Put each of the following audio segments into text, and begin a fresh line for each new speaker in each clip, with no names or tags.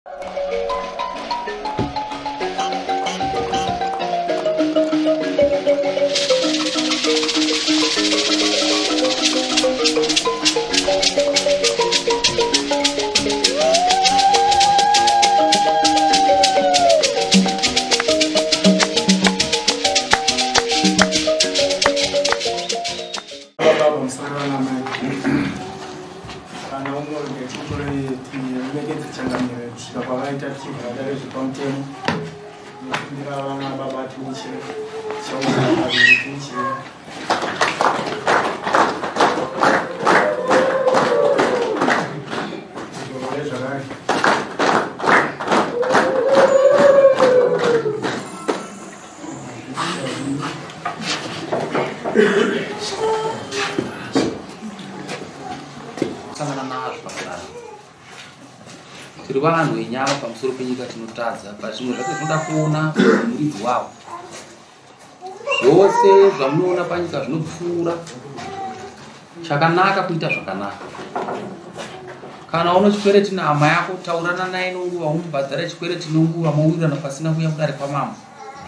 Kana umwe tiremekedze changamire kusvika kwavaita tichivhura dare zvepamutemo. Ndinokumbira vana baba tiuchire tichaungana paviri tiuchire. Tirovere zvakare.
Sangana nazvo pakadaro. Tiri vanhu venyama pamusoro penyika tinotadza, but zvimwe zvacho zvinoda kuona muridzi wavo. Zvose zvamunoona panyika zvinopfuura. Chakanaka kuita zvakanaka. Kana uno chikwereti nehama yako, taurana naye nenguva, umubhadhare chikwereti nenguva, mowirirana pasina kuuya kudare kwamambo.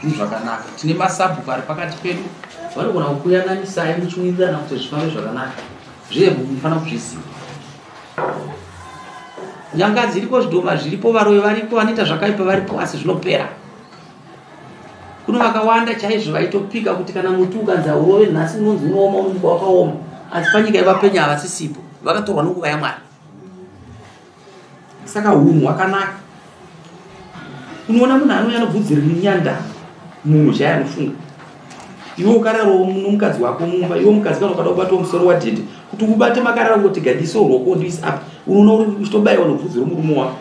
Zvinhu zvakanaka. Tine masabhuku ari pakati pedu, vanogona kukuyananisai muchiwirirana kuti zvifambe zvakanaka. Zvehu munofanira kuzviziva. Nyanga dziriko, zvidhoma zviripo, varoyi variko, vanoita zvakaipa varipo, asi zvinopera. Kuno vakawanda chaizvo vaitopika kuti kana muti ukanzi haurove nhasi unonzi unooma, unomuka wakaoma, asi panyika yevapenya havasisipo, vakatorwa nenguva yaMwari. Saka hunhu hwakanaka. Unoona munhu anouya anobvudzi riri nyanda, munhu chaiye anofunga. Iwe ukararawo nomukadzi wako mumba, iwe mukadzi kana ukada kubatawo musoro wadhedhe, kuti ubate makarara kungoti gadiso ruoko ndiise apa, unoona uri uchitobaiwa nobvudzi romurume wako.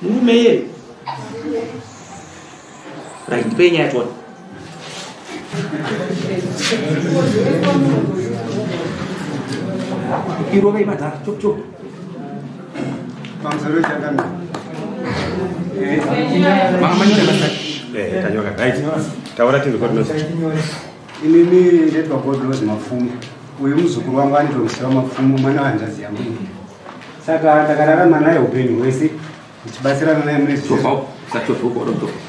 Murume iyeye. Right, ndipei nyaya tione. Irovei madhara, chop chop.
Pamusoro changamire.
Mama manyora masaki.
Tanyora, right. Taura tinzwe kwatinozi.
Inini ndetwa Godrose Mapfumo. Uyu muzukuru wangu anotomusiwa Mapfumo, mwana wehanzvadzi yangu. Saka ndakararama naye upenyu hwese ndichibatsirana naye mune zvese.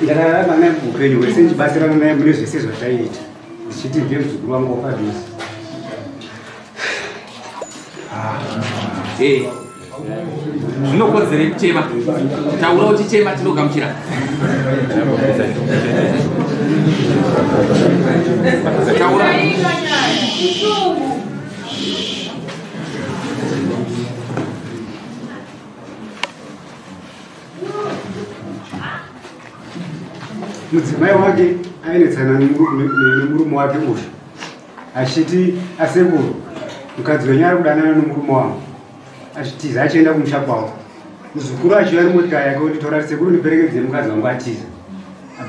Ndakararama naye upenyu hwese ndichibatsirana naye mune zvese zvataiita. Ndichiti ndiye muzukuru wangu wapadhuze.
Zvinokodzere kuchema. Taura uchichema tinogamuchira. Taura.
Mudzimai wake ainetsana nemurume wake uyu achiti asekuru mukadzi wenyu ari kudanana nomurume wangu, achitiza achienda kumusha kwavo. Muzukuru achiuya nemotikari yake onditora ati sekuru ndiperekedze mukadzi wangu atiza,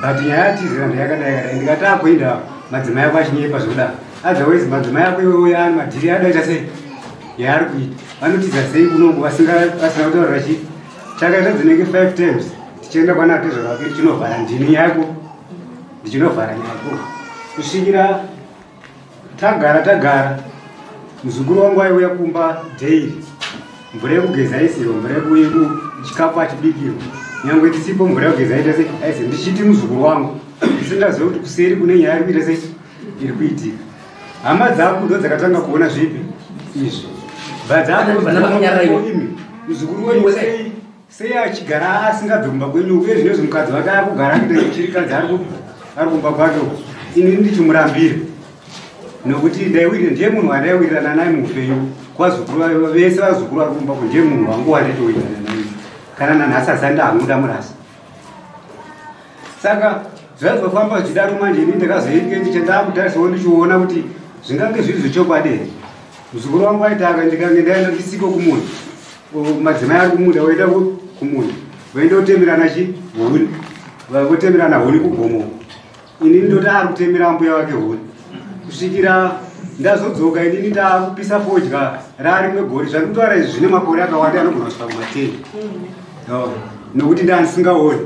but nyaya yatizira ndeyakadai kadai. Ndikati akuenda madzimai ako achinyepa zvekudaro, otherwise madzimai ako iwewe yaani madhiri adaita sei yaari kuita, vanotiza sei kunongo vasina kutaurira chii. Takaita dzinenge 5 times tichienda kwana tezvara vake tichinovhara ndini yako, ndichinovhara nyaya yako kusvikira tagara tagara. Muzukuru wangu aiuya kumba daily, mvura yekugeza aisirwa, mvura chikafu achibikirwa, nyangwe tisipo mvura yekugeza aita sei aisirwa. Ndichiti muzukuru wangu ndisingazivi kuti kuseri kune nyaya iri kuita sei iri kuitika. Hama dzangu ndo dzakatanga kuona zvipi izvi, bvadzaaimi muzukuru wenyu sei achigara asingabve kumba kwenyu, uye zvinezvi mukadzi wake akugara akuita chirikadzi ari kumba kwake uko. Ini ndichimurambira nokuti ndaiwirira, ndiye munhu wandaiwirirana naye muupenyu. Kwazukuru vese vazukuru vari kumba ndiye munhu wangu wandaitowirirana naye, kana nanhasi asati ndahamuda murasa. Saka zvaizofamba zvichidaro manje, ini ndakazoitike ndichandakutarisawo ndichiona kuti zvingange zviri zvechokwadi here. Muzukuru wangu aitaka ndikange ndaenda ndisiko kumunda, madzimai ari kumunda voenda kumunda voenda kutemerana chi huni, votemerana huni kugomo. Ini ndoti ari kutemera mbuya wake huni kusvikira ndazodzoka. Inini ndakupisa fodya rarimwe gore. Zvandikutaura izvi zvine makore akawanda anogona kusvika kuma10, nokuti ndandisingaoni.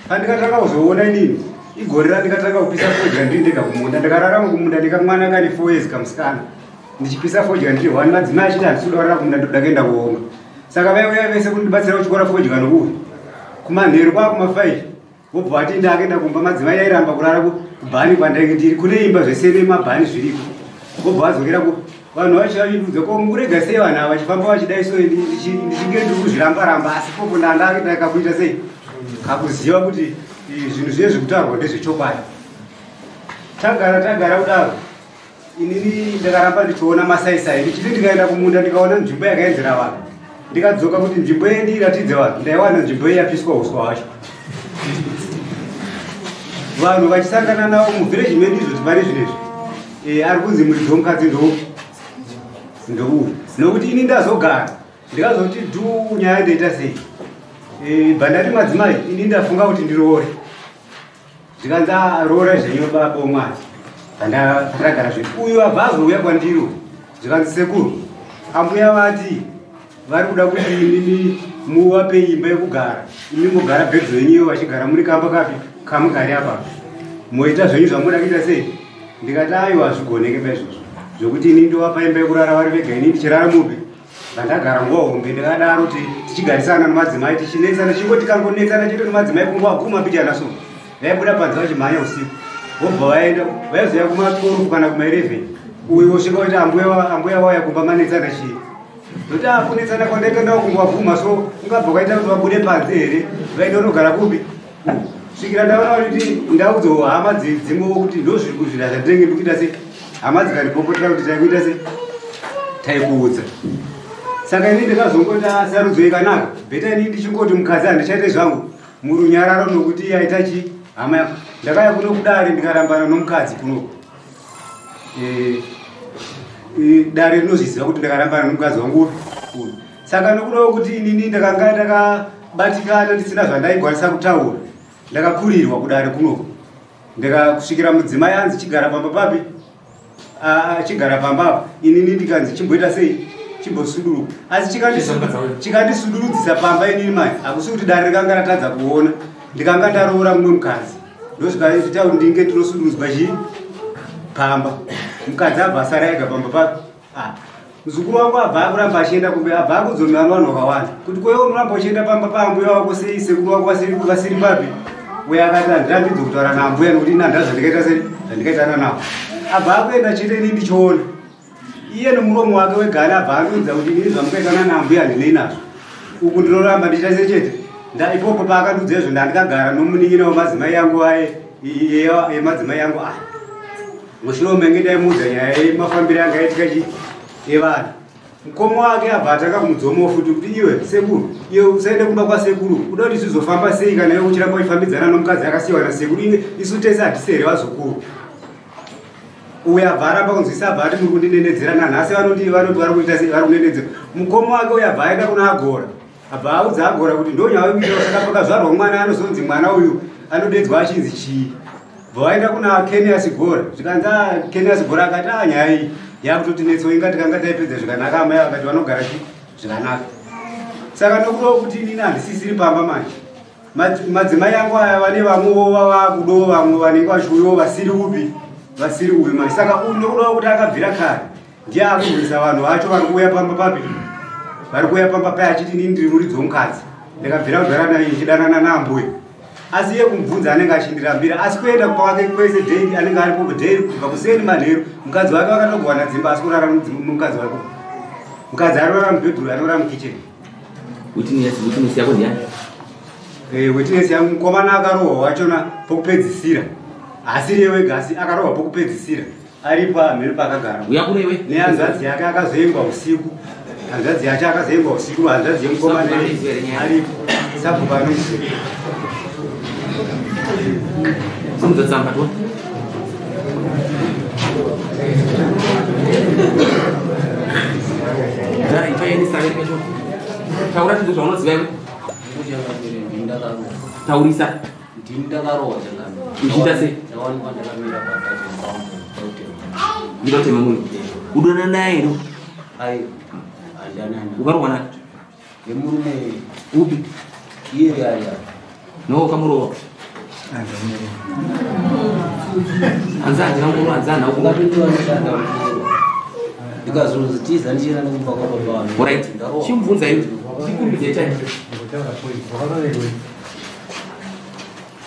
Pandikatanga kuzoona inini igore randikatanga kupisa fodya ndiri ndega kumunda. Ndakararama kumunda nekamwana kane 4 years kamusikana, ndichipisa fodya ndiri 1, madzimai achiti handisi kuda kurara kumunda, ndoda kuenda kuonga. Saka vaiuya vese kundibatsira kuchikora fodya nokuuya kumanheru kwakuma5 vobva vati ndakaenda kumba. Madzimai airamba kurara kubhani kwandainge ndiri, kune imba zvese nemabhani zviriko. Vobva vadzokera ku vanhu vacho vachindudza ko mukurega sei vanhu ava vachifamba vachidai so, ndichinge ndiri kuzviramba-ramba, asi popo ndandakakuita sei kakuziva kuti zvinhu zviye zvekutaurwa ndezvechokwadi. Tagara kudaro, inini ndakaramba ndichiona masaisai, ndichiti ndikaenda kumunda ndikaona nzvimbo yakaenzera vanhu, ndikadzoka kuti nzvimbo iyi ndiiratidze vanhu, ndaiwana nzvimbo iyi yapiswa uswa hwacho, vanhu vachisangana navo muvhireji medu. Izvo tipari zvinezvi ari kunzi muridzi womukadzi ndouyu, nokuti ini ndazogara ndikazoti dhu nyaya ndoita sei. Bva ndati, "Madzimai, ini ndafunga kuti ndiroore." Zvikanzi, "Roora zvenyu, baba womwana." Pandagara zvedu, uyu abva azouya kwandiri, zvikanzi, "Sekuru, ambuya vati vari kuda kuti imimi muvape imba yekugara, imi mugara bhedzo yenyu, iyo vachigara muri kamba kapi kamugari apa, moita zvenyu zvamuda kuita sei." Ndikati, "Aiwa, hazvigoneke paizvozvo zvokuti ini ndovapa imba yekurara vari vega, ini ndichirara mupi?" Vandagara nguva hombe ndakadaro, tichigarisana nemadzimai, tichinetsana, chingoti tikangonetsana chete nemadzimai kunguva guma mbijana so, vaibuda panze vachimhanya usiku, vobva vaenda, vaizoya kuma12 kana kuma11. Uyu wosvika kuti, "Ambuya wauya kumba, manetsana chii?" Ndoti, "Akunetsana kwandaita ndava kungowabvuma so ungabva kwaita kuti vabude panze here, vaenda unogara kupi?" Svikira ndaona kuti ndaudzawo hama dzimwewo kuti ndo zviri kuzvira zvandinenge ndikuita sei, hama dzikandipopotera kuti taikuita sei, taikuudza. Saka ini ndikazongoti, sarudzo ikanaka, better ini ndichingoti mukadzi handichaite zvangu murunyararo, nokuti iye aita chi hama yako. Ndakauya kuno kudare, ndikarambana nomukadzi kuno. Dare rinozviziva kuti ndakarambana nomukadzi wangu uyu. Saka nokudawo kuti inini ndakanga ndakabatikana, ndisina zvandaigwanisa kutaura, ndakakurirwa kudare kunoko, ndikakusvikira mudzimai anzi chigara pamba papi, chigara pamba apa, inini ndikanzi chimboita sei, chimbosuduruka. Asi chikandisudurudzisa pamba inini mai, hakusi kuti dare rikanga ratadza kuona, ndikanga ndaroora mumwe mukadzi, ndozvikaita kuti ndinge ndinosudurudzwa chii pamba. Mukadzi abva asara ega pamba papi. Muzukuru wangu abva akuramba achienda kumbe, abva akudzomera vanhu vakawanda kuti, "Kwewe unoramba uchienda pamba paambuya wako sei, sekuru wako vasiri papi?" Uye akati, "Handirambidzo kutaura naambuya, nokuti ini handina zvandikaita sei zvandikaitana navo." Abva akuenda chete, ini ndichiona iye nomuromo wake wegani abva andiudza kuti, "Inini zvamukaitana naambuya handinei nazvo, uku ndinoramba ndichiita sechete." Ipopo paakandiudza izvo, ndandikagara nomunin'ina wemadzimai yangu aye, yemadzimai yangu aya, mushure menge ndaimuudza nyaya yemafambiro anga aitika chi evana. Mukoma wake abva atanga kumudzomawo futi kuti, "Iwe sekuru, iwe usaende kumba kwasekuru, kuda kuti zvizofamba sei kana iwe uchiramba uchifambidzana nomukadzi akasiyiwa nasekuru? Iwe, isu tese hatisi here vazukuru?" Uyo abva aramba kunzwisa, abva ati, "Muri kundinenedzera nanhasi." Vanoti vari kuita sei, vari kunenedzera mukoma wake. Uyo abva aenda kuna Agora, abva audza Agora kuti ndo nyaya yekuita. Saka pakazvarwa mwana anozonzi mwana uyu anodedzwa achinzi chii? Bva vaenda kuna Kenias Gora, zvikanzi, Kenias Gora akati, "A, nyaya iyi yakutotinetso, inga tikanga taipedza zvikanaka." Amai vakati vanogara chi zvikanaka. Saka nokudawo kuti inini handisisiri pamba manje, madzimai angu aya vane vamwewo vavakudawo, vamwe vanenge vachiuyawo vasiri upi, vasiri uyu manje. Saka uyu nokudawo kuti akabvira kare ndiye akurwisa vanhu vacho vari kuuya pamba papi, vari kuuya pamba pai, achiti, "Inini ndiri muridzi womukadzi, ndakabvira kugara naye ndichidanana naambuya." Asi iye kumubvunza anenge achindirambira, asi kuenda kwake kwese daily anenge aripo daily, kubva kuseni manheru. Mukadzi wake vakatogowana dzimba, asi kurara mukadzi wake, mukadzi anorara mubhedhuru, anorara mukicheni.
Witness yako ndiani?
Witness yangu mukomana akarohwa wachona pokupedzisira, asiri wega, asi akarohwa pokupedzisira aripo amhiri paakagara.
Uya kuno iwe.
Nehanzvadzi yake akazoengwa usiku, hanzvadzi yacho akazoengwa usiku, hanzvadzi yemukomana.
Sabhuku anoiziva here nyaya?
Aripo, sabhuku anoiziva.
Simudza tsamba tuwa. Dara ipaendesa vereka cho. Taura chinhu zvaunoziva iwe. Taurisa.
Ndini ndakarohwa changamire.
Uchiita sei?
Ndakawanikwa ndakamira pagadheni pangu pautema.
Ndinotema munhu. Udona naye here?
Aiwa, handanana.
Ukarohwa naye?
Nemurume.
Upi?
Iye yaya.
No ukamurova. Hanzi handina kurohwa, hanzi handina kurohwa.
Ungatoti vanoshanda murohwa. Ndikazozitiza ndichienda nekumba kwababa vangu.
Alright. Chimubvunza iwe. Chikumbidze chai.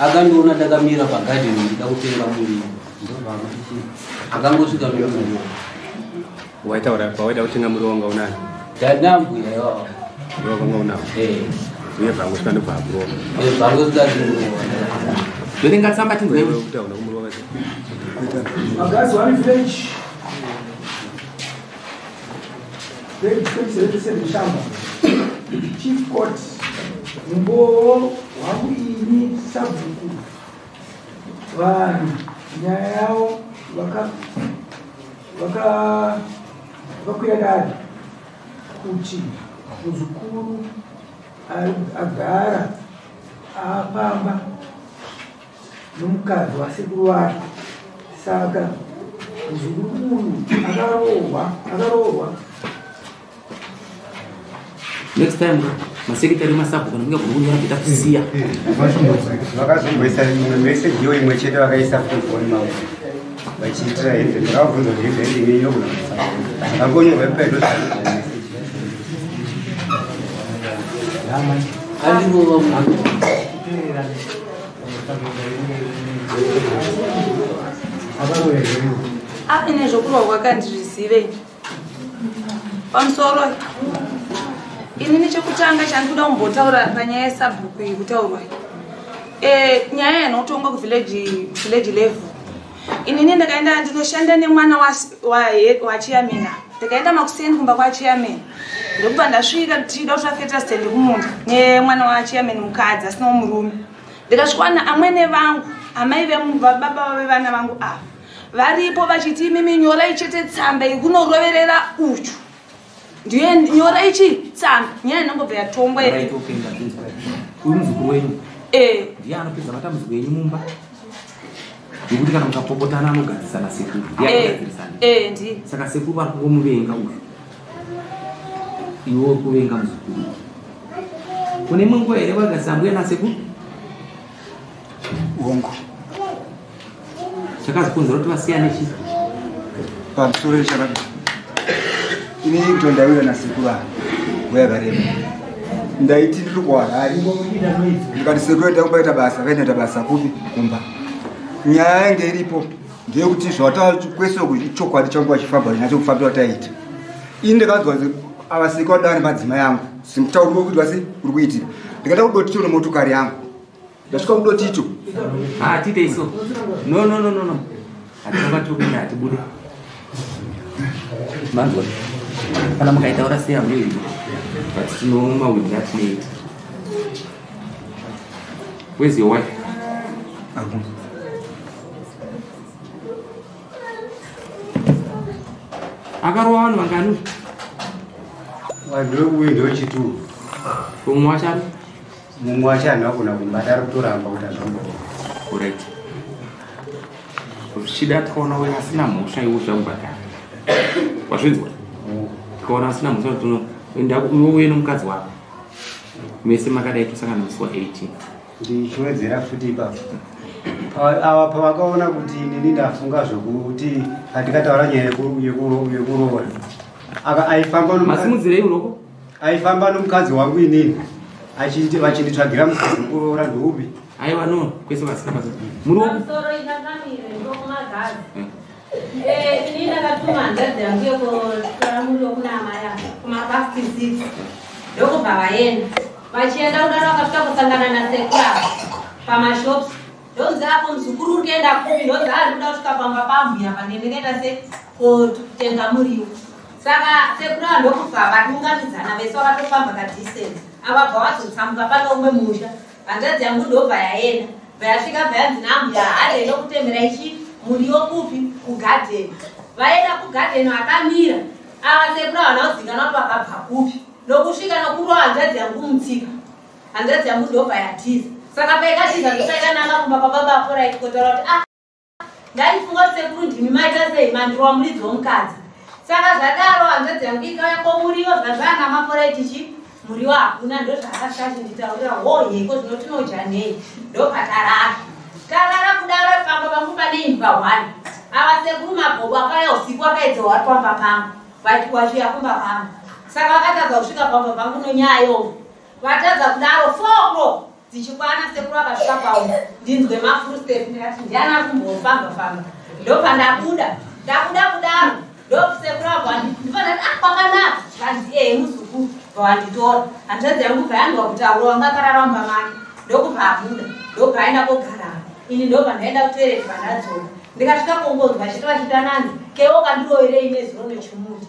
Akandiona ndakamira pagadheni ndida kutenga muriwo. Akangosvika ndokumuriwo.
Waitaura pawaida kutenga muriwo wanga unani?
Ndandambuya iwawa.
Muriwo wanga unawo?
Eh.
Uye bvangosvika ndobva akurowa.
Eh, bvangosvika ndikurowa.
Verenga tsamba tinzwe.
Kutaura kumuriwo wacho.
Magazi 1 village. Village 2077 Shamba. Chief Court. Mumbowo wangu ini sabhuku. Vanhu nyaya yavo vakakwira dare kuti muzukuru agara apamba nomukadzi wasekuru wake. Saka muzukuru uyu akaroorwa.
Next time masekretari masabhuku kana munge kunyora kuita kusiya.
Vakazomboisa imwe message iyo imwe chete vakaisa kufoni mavo. Vachiitira hembe ndakavabvunza kuti hembe ndinge inogona kuisa. Vakangonyorwa pedo
Andirova munhu.
Ine zvokurwa kwakandizvizive. Pamusoro inini chekutanga chandikuda kumbotaura panyaya yesabhuku iyi kutaurwa nyaya yanotongwa kuvillage level. Inini ndakaenda ndinoshanda nemwana wachairman. Ndakaenda makuseni kumba kwachairman. Ndokubva ndasvika tichida kutsva stand kumunda nemwana wachairman mukadzi asina murume. Ndikasvikwana amwene vangu amai vababa vevana vangu ava varipo vachiti imimi nyorai chete tsamba yekunoroverera uchu. Ndiye nyora ichi tsamba nyaya inongobva yatongwa.
Uyu muzukuru wenyu ndiye anopedza matambudziko enyu mumba. Nekuti kana mukapopotana anogadzirisana sekuru. Ndiye anogadzirisana.
Ndiye.
Saka sekuru vari kungomuvenga uyu. Iwe uri kuvenga muzukuru. Kune imwe nguva here wagadzirisa mbuya nasekuru?
Hongu.
Chakazokonzera kuti vasiyane chii?
Pamusoro chakadai. Ini ndondawira nasekuru ava nguva yakareba. Ndaiti ndiri kuHarare. Ndikati sekuru enda kumbaita basa, vainoita basa kupi? Kumba. Nyaya yange iripo ndeyekuti zvatakwese chokwadi changu vachifamba nacho kufambira taita. Ini ndakanzwa ava sekuru vadana nemadzimai angu. Simutauro wekuti vasi uri kuitika. Ndikaenda kudotito nemotokari yangu. Ndasvika kudotito.
Tiite iso. No. Hatina kwatiri kuenda hatibude. Manzwa. Kana mukaitaura sei hamunoiwi. But tinomawirira atinoita. Where's your wife? Akarova vanhu vangani?
Uyu ndochituru.
Mumwe wacho ari?
Mumwe wacho haana kugona kumubata ari kutoramba kuti azvamborova.
Alright. Zvichida tikaona uyo asina mhosva iwe uchamubhadhara. Wazvinzwa? Tikaona asina mhosva tinoenda uye nomukadzi wako. Mese makadai tosangana musi wa 18.
Ndichiwedzera futi ipapo. Ava pavakaona kuti inini ndafunga zvokuti patikataura nyaya yekuroora.
Masimudzirei uroko?
Aifamba nomukadzi wangu inini. Vachinditsvagira mukadzi wekuroora ndoupi?
Aiwa no, kwese vasina basa. Muri woku?
Pamusoro indakamire ndokumagazi. Ini ndakatuma hanzvadzi yangu yekutora muriwo kuna amai avo kuma 6 ndokubva vaenda. Vachienda kudaro vakasvika kusangana nasekuru ava pamashops. Ndonzi apo muzukuru uri kuenda kupi? Ndonzi ari kuda kusvika pamba pambuya pane ndikaenda se kotenga muriwo. Saka sekuru ava ndokubva vadungamidzana vese vakatofamba kadistance. Avabva vazotsamuka pane umwe musha. Hanzvadzi yangu ndobva yaenda. Bva yasvika bva yanzi nambuya hari inokutemera ichi muriwo kupi? Kugadheni. Vaenda kugadheni vakamira. Ava sekuru havana kuzikanwa kuti vakabva kupi. Nokusvika nokurova hanzvadzi yangu mutsika. Hanzvadzi yangu ndobva yatiza. Saka paikatiza ndosaikananga kumba kwababa aporaiti kotaura kuti ndaifunga kuti sekuru ndimi maita sei mandirova muridzi womukadzi. Saka zvadaro hanzvadzi yangu ikauya komuriwo zvazvanga maporaiti chi muriwo hakuna ndozvaakasvika achinditaurira hoyeko zvino tinodya nei ndobva tarara. Tarara kudaro pamba pangu pane imbwa 1. Ava sekuru magobo akauya usiku akaedza vari pamba pangu. Vachiuya kumba kwangu. Saka vakatadza kusvika pamba pangu nonyaya iyoyo. Vatadza kudaro 4 o'clock dzichikwana sekuru vakasvika paumba. Ndinzwe mafurustep ndikati ndiani ari kumbofamba famba. Ndopandabuda. Ndabuda kudaro. Ndokusekuru abva ndipandati ah kwakanaka. Zvikanzi ee muzukuru bvawanditora. Hanzvadzi yangu bva yanzwa kutaura wanga akarara mumba make. Ndokubva abuda. Ndobva aenda kogara. Ini ndobva ndaenda kutoilet vandadzoka. Ndikasvika kungonzwa chete vachitananzi kewo kandiroverei nezuro nechimuti.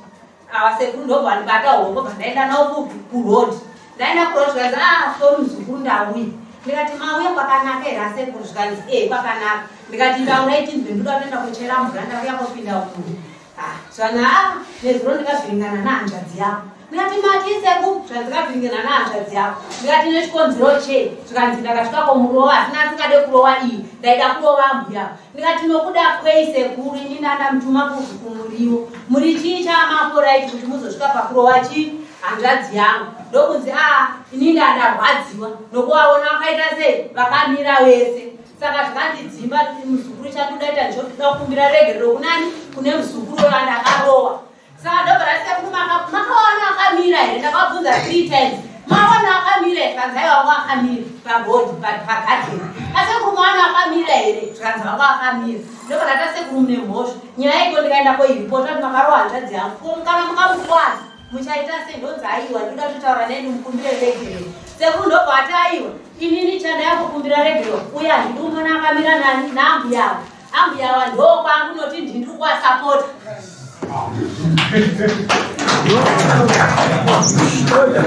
Ava sekuru ndobva ndibata hoko bva ndaenda navo kuroad. Ndaenda kuroad zvikanzi ah sorry muzukuru ndauya. Ndikati mauya kwakanaka here asekuru zvikanzi ee kwakanaka. Ndikati ndaurai tinzwe ndoda kuenda kuchera mvura ndauya kopinda mumvura. Ah zvanzi ah nezuro ndikavhiringana nehanzvadzi yako. Ndikati mati sekuru zvanzi ndikavhiringana nehanzvadzi yako. Ndikati nechikonzero chei zvikanzi ndakasvika komurova asina asingade kurova iyi ndaida kurova mbuya. Ndikati nokuda kwei sekuru ini ndandamutuma kumuriwo. Muri chii chamaporaiti kuti muzosvika pakurova chii hanzvadzi yangu. Ndokunzi ah ini ndandarwadziwa nokuvaona vakaita sei vakamira vese. Saka zvikandidzimba muzukuru chandodaita ndoda kukumbira regerero kunani kune muzukuru wandakarova. Saka ndobva ndasekuru makaona akamira here ndakabvunza 3 times. Maona akamira here zvikanzi aiwa wanga akamira pabhodhi pagadheni. Asekuru maona akamira here zvikanzi wanga akamira. Ndobva ndati sekuru mune mhosva. Nyaya iko ndikaenda koiripota kuti makarova hanzvadzi yangu. Kana mukamukwadza muchaita sei ndonzi aiwa ndoda kutotaura neni mukumbire regerero. Sekuru ndobva ati aiwa inini chandaya kukumbira regerero uye handidi kumona akamira nani naambuya avo. Ambuya ava ndokwangu noti ndini ndiri kuvasapota.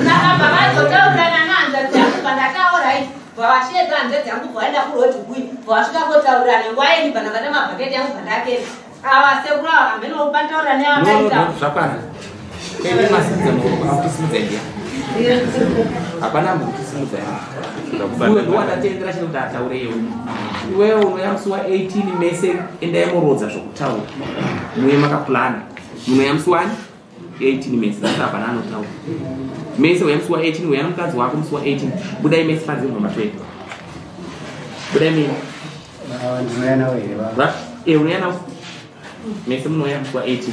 Saka bva vazotaurirana nehanzvadzi yangu bva ndataura izvi bva vashedza hanzvadzi yangu bva vaenda kuroad kuyi bva vasvika kotaurirana nguva yeni bva ndabata mabhaketi yangu bva ndakenda. Ava sekuru ava hameno pantaura neavakaita.
Zvakwana. Kwete masimudza maoko akutisimudza ndiya. Hapana ambokuti simudza ya. Uyo ndowandatendera chete kuti ataure iwe. Iwewe unoya musi wa 18 mese endai murodza zvokutaura. Muye makaplana. Munoya musi wani 18 mese saka hapana anotaura. Mese uya musi wa 18 uya nomukadzi wako musi wa 18. Budai mese panze mumba matwete. Budai mese.
Ndinoya nawo here
va? Unoya nawo. Mese munoya musi wa 18.